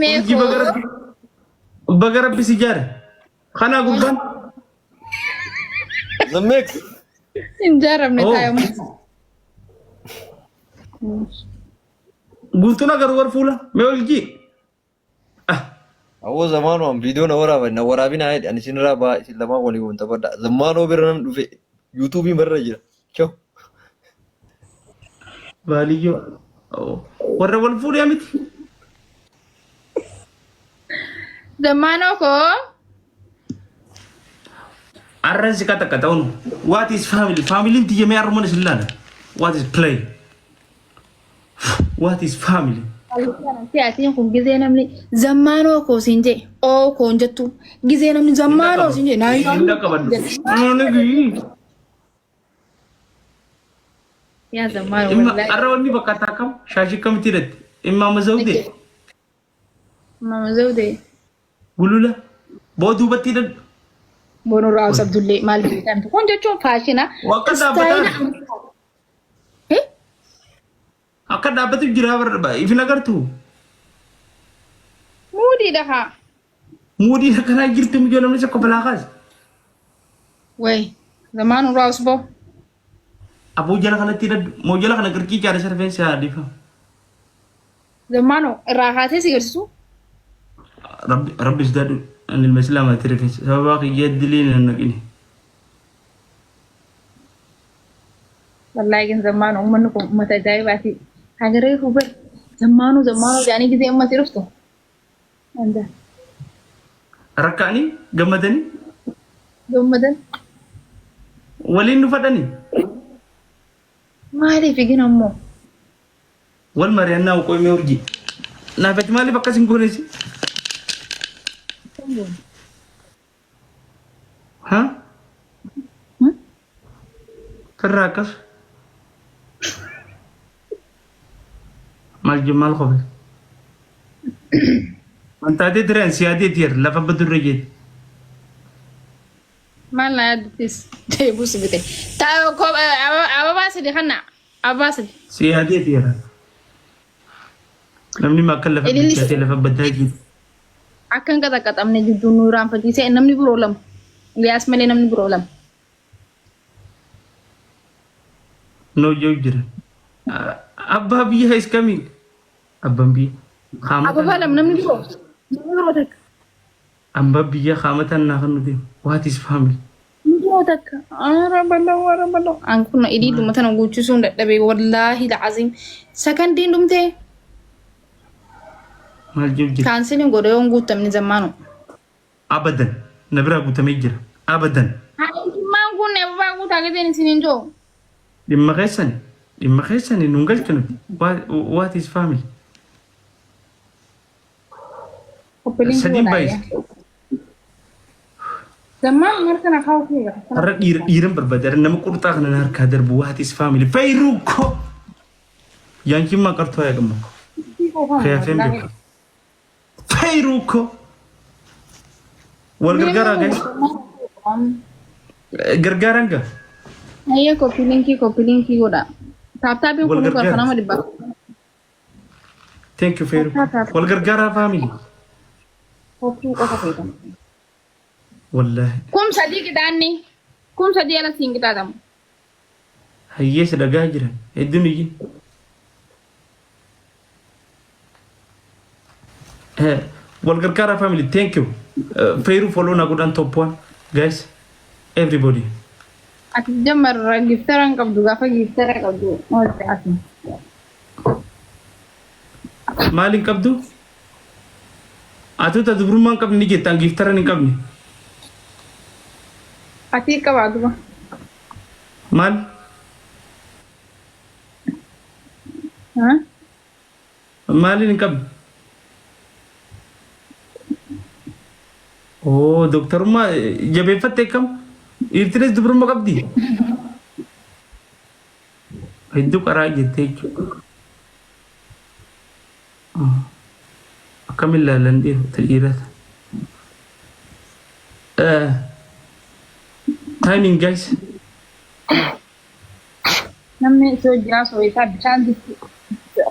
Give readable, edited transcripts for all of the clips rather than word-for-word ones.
Gammee Urjii baga koo. rabbi baga rabbi si jaare. Kanaa gurbaan. Zammeek. Hin jaaramne Oh. taayamu. Guutuun agaruu war fuula. Mee urjii. Ah. Awwa zamaanoo an viidiyoo na waraaban na waraabinaa jedhe ani isinirraa ba'aa isin lamaan walii wanta badha. Zammaanoo bira nan dhufe yuutuubiin barra jira. Choo. Baaliyyoo. Oh. Warra wal fuudhee miti. Zammaanoo koo. Arran si qaxaqqa ta'uun. What is family? Familiin tiyya mee arruman isin laala. What is play? What is family? Siyaatiin kun gizee namni zammaanoo koo siin jee oo koo hin jettu gizee namni zammaanoo siin jee naa Hin dhaqqabadhu. Yaa zammaanoo Imma wallaahi. arra wanni bakka akkam shaashii akkamitti hidhatte? Immaama Zawudee Mama Zawudee. gulula boo duubatti hidhadhu. Boonurraa Abdullee maal beektan kun jechuun faashina. Akka Istaayila. dhaabbataan Eh? akka dhaabbatu jira barba ifin agartu. Muudiidha haa. Muudii akkanaa jirtu mijoo namni tokko balaa kaase. Way zamaanurraa usboo. Aboo jala kanatti hidhadhu. Moo jala kana qircii caala rifeensi haa dhiifamu. Zamaanoo irraa kaasee si garsiisu. Rabbi rabbi sodaadhu ani ilma islaamaati rifeensa sababaa kiyya diliin hin naqini. Wallaahi gin zammaanoo uummanni kun uummata ajaa'ibaati. Hagaree hubar zammaanoo zammaanoo jedhanii gizee ummati dhuftu. Anda Rakka'anii gammadanii gammadan waliin nu fadhanii maaliif gin ammoo wal mari'annaa qoymee urjii. Naafati maaliif akkas hin goonesi? Ha? Firraa akkas? Maal maal qofe? Wantaatee tireen siyaadee tiyer lafa badurre jeeti. Maal naa yaaddattis deebus bite. Ababaa sadi kana ababaa sadi. Siyaadee tiyer. Namni akka lafa Ililli bilchaatee lafa baddaa jiru. Akka hin qaxaqaxamne jidduu nu irraanfachiisee namni biroo lama. Iliyaas malee namni biroo lama. No jiru jira. Abbaa biyyaa is coming. Abbaan biyya. Ababaa lama namni biroo. Namni biroo takka. Abbaa biyya kaamatan naa kan nuti. What is family? Namni biroo takka. Ara baloo ara baloo. An kun iliiluma tana guuchisuun dadhabee wallaahi la'aziim. Sakandiin dhumtee Maal jiru jira? kaansiliin godhe yoon guutamni zammaanu. Abadan. Na biraa guutamee jira. Abadan. Maan kun ababaa guutaa gateen isin hin jiru. Dhimma keessani. Dhimma keessani nun galchu nuti. What is family? Koppiliin Sadiin baay'ise. Zammaan marka na kaa'u kee Har'a dhiira dhiiran barbaade. Har'a nama qurxaa kana na harkaa darbu. What is family? Fayruu ko. Yaankiin maa qartuu haa eegamu. Keefeen beeku. Fayruu ko. Wal gargaaraa guys. Gargaaraan gaa. Ayyee koppiliinkii godha. Taaptaapiin Wal kun gargaara. kan nama dhibba. Thank you Fayruu. Wal gargaaraa family. Koppii qofa fayyadamu. Wallaahi. 3000 qixaanni. 3000 alatti hin qixaaxamu. Hiyyeessa dhagaa jiran hedduun iyyin. Wal gargaaraa family thank you. Fayruu follow na godhan top one guys everybody. Ati jammar giftara hin qabdu gaafa giftara qabdu maal ta'aati? Maal hin qabdu? Ati ta dubrummaa hin qabne ni jettaan giftara hin qabne. Ati qabaa duba. Maal? Ha? Maaliin hin qabne? Oo doktarummaa jabeeffatte akkam? Dhiirtinis dubrummaa qabdi? Hedduu qaraa jettee jechuudha. Akkamiin ilaalan dhiirota dhiirota. Timing guys. Namni itti hojjaa sooyitaa bishaan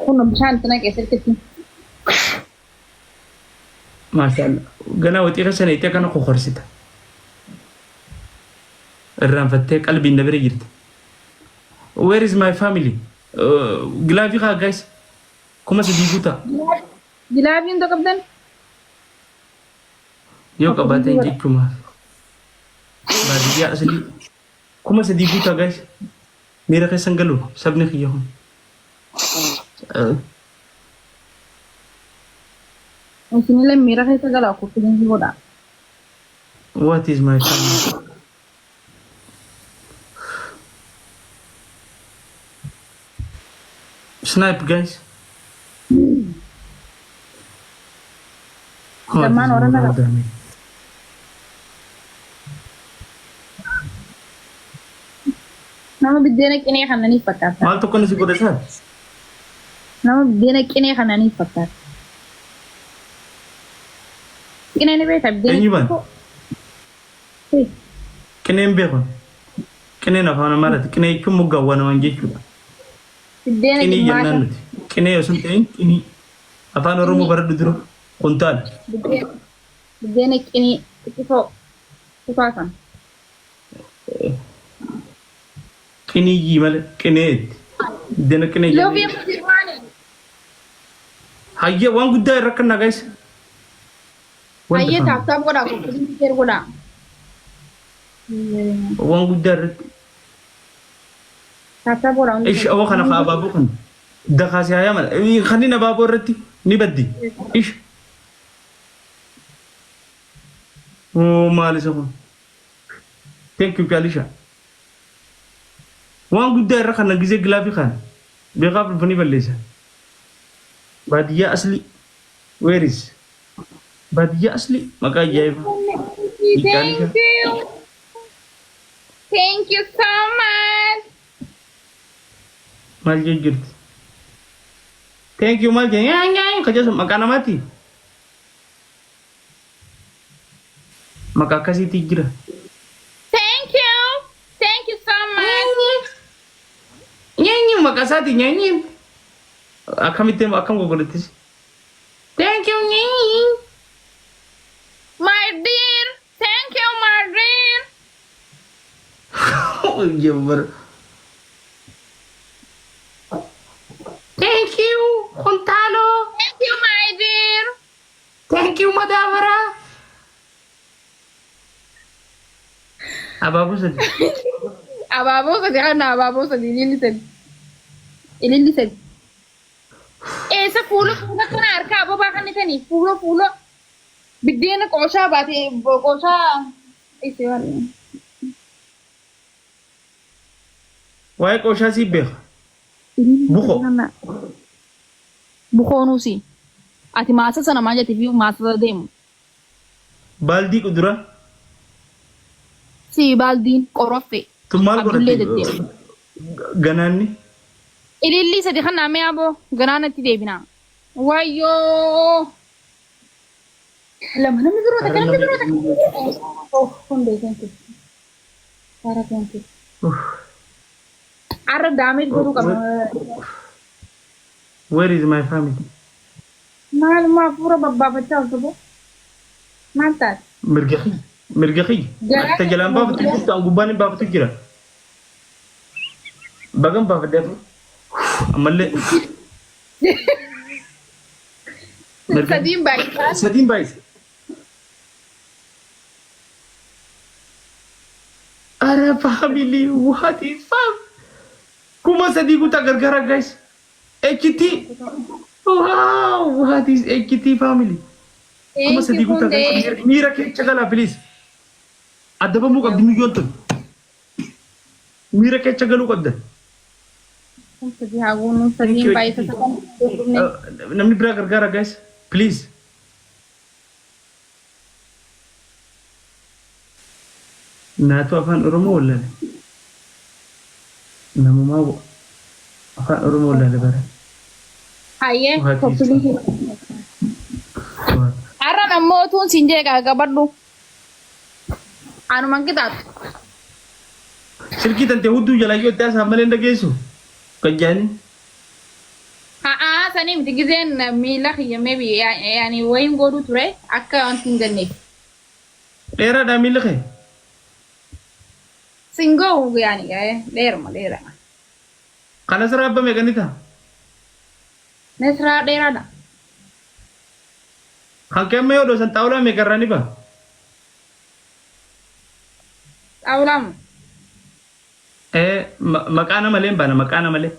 kun bishaan itti naqee sirkitti. Maashaallah. Ganaa waxii keessa na itti akkana kokorsita. Irraanfattee qalbiin na bira jirti. Where is my family? Gilaafii kaa guys. 3000 guutaa. Gilaafii hunda qabdan? Yoo qabaatan jechumaaf. Baadiyyaa aslii. 3000 guutaa guys. Miira keessan galu sabni kiyya kun. Isinillee miira keessa galaa koppiliinkii godhaa. What is my family? Snipe guys. What is Lamaan warra my nagaa. family? Nama biddeena qinee kannaniif fakkaata. Maal tokko si godha isaa? Nama biddeena qinee kannaniif fakkaata. Qinee ni beektaa biddeena Eenyu baan? xiqqoo? Hey, Qineen beeku. Qineen afaan Amaaraati. Qinee jechuun moggaawwan namaan jechuudha. Biddeena Qinii jennaan gimmaasha. nuti. Qinee osoo hin ta'in qinii. Afaan Oromoo baradhu dura. Kuntaala. Biddeena qinii xiqqisoo kutaa sana. Qiniyyii malee qineetti. Biddeena qinee Love jennaan. you Firmaani. Hayyee waan guddaa irra kan guys. Hayyee taap taap godhaa koppiliinkii share godhaa. Waan guddaa irratti. Taap taap godhaa hundi Ish awwa kana ka abaaboo kana. Dakaasi hayaa mala. Kanneen abaaboo irratti ni baddi. Ish. Oo maal isa kun. Thank you Kalisha. Waan guddaa irra kana gizee gilaafii kana. Beekaaf dhufanii balleessa. Baadiyyaa asli. Where is? Baadiyyaa asli maqaa ajaa'ibaa. Thank you. Thank you so much. Maal jechuu jirti? Thank you maal jedhe nyaa nyaa kajasu maqaa namaati. Maqaa akkasiitii jira. Thank you. Thank you so much. Nyaanyi maqaa isaati nyaanyi. Akkamitti akkam gogolettis? Thank you nyaanyi. My dear. Thank you, my dear. Jabbar. Thank you Kuntalo. Thank you, my dear. Thank you Madabara. Abaaboo sadi. Abaaboo sadi kana abaaboo sadi ililli sadi. Ililli sadi. Eessa fuula fuula kana harka ababaa kan itanii fuula fuula biddeena qooshaa baate qooshaa isi waan. Waa'ee qooshaa sii beeka. Bukoo. Bukoonuusi. Ati maasa sana maal jette fi maasa deemu. Baaldii kuduraa. Si baaldiin qoroffe. Tun maal Abdullee godhatte? deddeemu. Ganaanni. Ilillii sadi kan naamee aboo ganaanatti deebina. Wayyoo. Lama namni biroo takka namni biroo takka. Oh, hundee thank you. Saara thank you. Arra daamee godhuu qabna. Where is my family? Maaluma hafuura babbaafachaa osoo boo. Maal taate? Mirga kiyya. Mirga kiyya. Garaa Ta jalaan baafatu jirtu an gubbaan hin baafatu jira. Bagan baafadhee hafu. Ammallee. Mirga. Sadiin baay'ee. Sadiin baay'ise. Ara family what is fam? 3000 guutaa gargaara guys. HT. Wow, what is HT family? Kuma Thank you sadii guutaa hundee. guys. Miira keessa galaa please. Adabamuu qabdi miyyoon tun. Miira keessa galuu qabda. Sadii haa goonu sadiin you, baay'ee HT. Namni biraa gargaara guys. Please. Naatu afaan Oromoo wallaale. Namumaa afaan Oromoo wallaale bara. Hayyee What is koppilii. What? Har'a nammootuun siin jee qabadhu. Anuman qixaatu. Silkii tantee hudduu jalaa yoo itti haasa'an malee hin dhageessu. Kan jaanii. Haa Sanii miti gizeen miila kiyya maybe yaani wayiin godhuu ture akka wanti hin ganneef. Dheeraadha miilli kee? Singoo yaani dheeruma dheera. Kana sirraa abba meeqa ni ta'a? Nasraa dheeraadha. Kan kee amma yoo dhoosan xaawulaa meeqa irraa ni ba'a? Xaawulaa moo? Ee maqaa nama malee hin baana maqaa nama malee.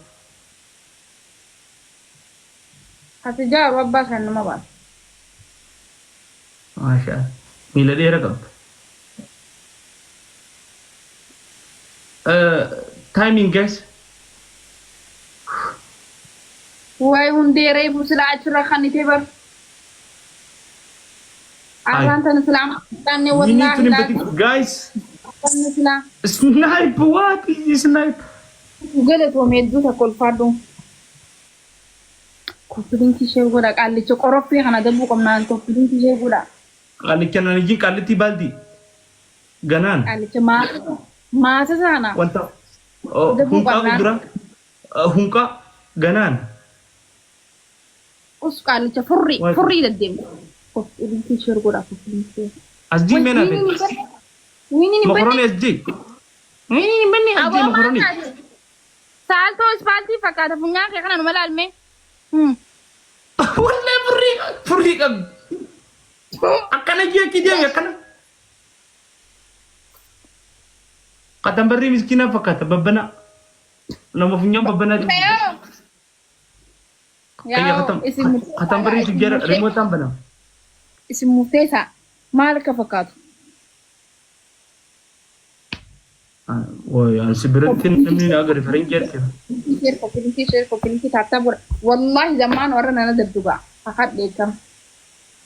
Ati jaaru abbaa kan nama baasa. Maashaa miila dheera qabda. Timing guys. Waay hundee reefu sila achirra kan itee bar. Arraan tana sila amma qaanne We need to wallaahi empathy guys. laatii sila. Snipe what is snipe? Galatoomee hedduu takka ulfaadhu. Copy link ishee godha qaallicha qoroffii kana dabbuu qabnaan copy link ishee godha. Qaallicha nan ijjiin qaallitti baaldi. Ganaan. Qaallicha maasa maasa sana. Wanta Dabbuu hunqaa qabnaan. dura hunqaa ganaan. Us qaallicha furrii Waay. Furrii deddeemu. Copy link ishee godha copy link ishee. As jii meenaa fe. Wiiniin hin banne. Makaroni as jii. Wiiniin hin banne as jii Aboo maal makaroni. taate? Saaltoo ispaaltii fakkaata funyaan kee kana numa laalme. Wallee furrii furrii qabdi. Akkana jii akki deemi akkana. Qatambarrii miskiinaa fakkaata babbanaa. Nama funyaan babbanaa jiru. Kayya Yaa khatam isin murteessaadha. qatambarrii Isin tujjara murtee rimootaan banama. Isin murteessaa maal akka fakkaatu. Wayi ansi biratti namni na agare faranjii arge. Share copy link share copy link taattaa godha. Wallaahi zammaan warra nana dabdugaa. Kakadhe kam.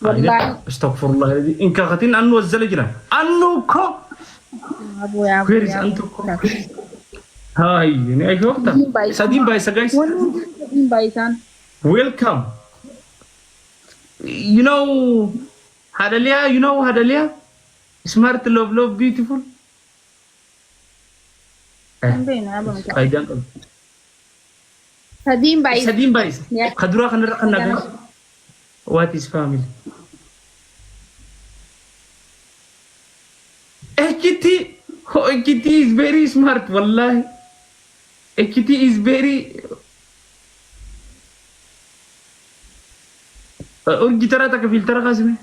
Wallaahi. Astaghfirullah. In kakatin annu wazzala jira. Annu ko. Aboo yaa Where is antu ko? Hi, ni ay shofta. Sadiin baay'isa guys. Wanni hundi sadiin baay'isaan. Welcome. You know Hadalia, you know Hadalia? Smart, love, love, beautiful. Hin beeknu yaa bamta. Faayidaan qabu. Sadiin baay'isa. Sadiin baay'isa. Yeah. Ka duraa kanarra kan nagaa. What is family? HT, oh, HT is very smart, wallahi. HT is very. Urji taraa takka filtara kaasime.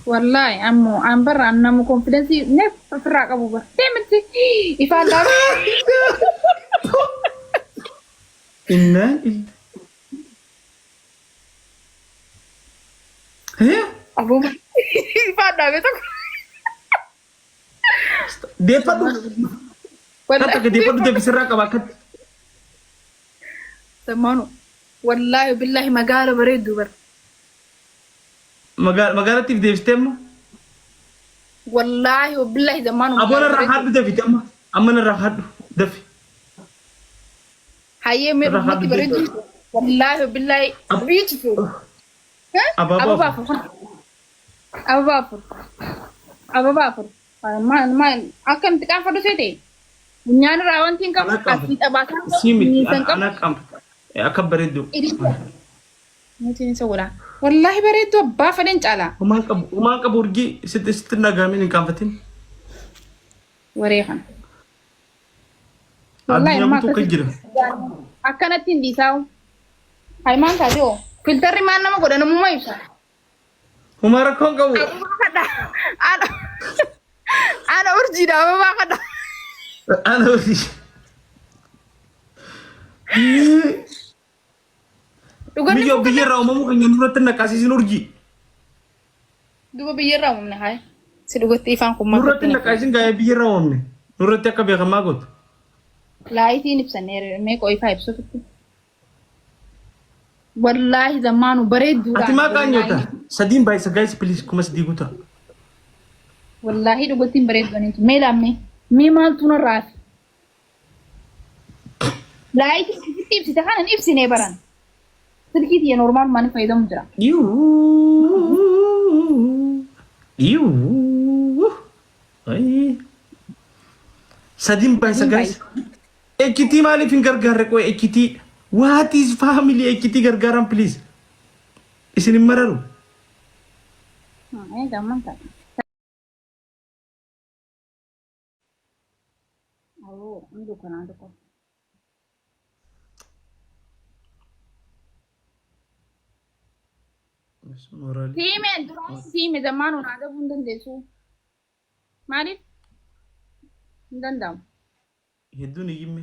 Wallaahi ammoo an barra an nama confidence neef ofirraa qabu bara. Deemti ifaan laalu. Innaan illa. Eh? Aboo ifaan dhaabe tokko. Deeffadhu. Takka deeffadhu deebisirraa qaba akkatti. Zammaanu wallaahi billaahi magaala bareedduu bara. Magaalattiif deebistee amma? Wallaahi billaahi zammaanu Aboo narraa haadhu dafite amma. Amma narraa haadhu dafi. Hayyee mee Irraa dhugumatti haadhu bareedduu. Wallaahi billaahi beautiful. Abaaboo Ababaa afur. afur. Ababaa afur. Ababaa afur. Maal maal akkamitti qaanfadhu seete? Funyaan irraa wanti hin qabu Anaa qaanfadhu. asii xabaasaa Sii miti miisan qabu. anaa qaanfadhu. Akka bareeddu. Nuti ni sogola. Wallaahi bareedduu abbaa fedhan caalaa. Homaan qabu homaan qabu urjii sitti sitti nagaamin hin qaanfatin. Waree kana. Wallaahi Addunyaa nama guutuu kan jira. Akkanatti hin dhiisaa'u. Hayimaan taatee hoo. Filtarri maal nama godha namummaa ibsa. Homaa rakkoon qabu. Ababaa kadha. Ana ana urjiidha ababaa kadha. Ana urjii. Dhuganni Biyyoo biyya irraa uumamuu keenya nurratti naqaasisin urjii. Duba biyya irraa uumamne hayi. Si dhugatti ifaan kun maal Nurratti naqaasisin gaa'ee biyya irraa uumamne. Nurratti akka beekamaa gootu. Laayitiin ibsanne meeqoo ifaa ibsututti. Wallaahi zammaanu bareedduudha. Ati maa qaanyoota? Sadiin baay'isa guys please 3000 guutaa. Wallaahi dhugattiin bareeddu. Mee laammee mee maaltu narraa hafe? Laayitiin sitti ibsite kana hin ibsine baran. Silkii tiyya normaal maaliif fayyadamu jira? Iwuu. Iwuu. Ayii. Sadiin baay'isa guys. Ejjitii maaliif hin gargaarre qoy ejjitii. What is family iccitii gargaaran please. Isin hin mararu. Eega amman ta'a. Awoo, hin dukkanaa tokko. Moraalii. Siime duraan siime zammaan hunaa dhabuu hin dandeessu. Maaliif? Hin danda'amu. Hedduun iyyinme.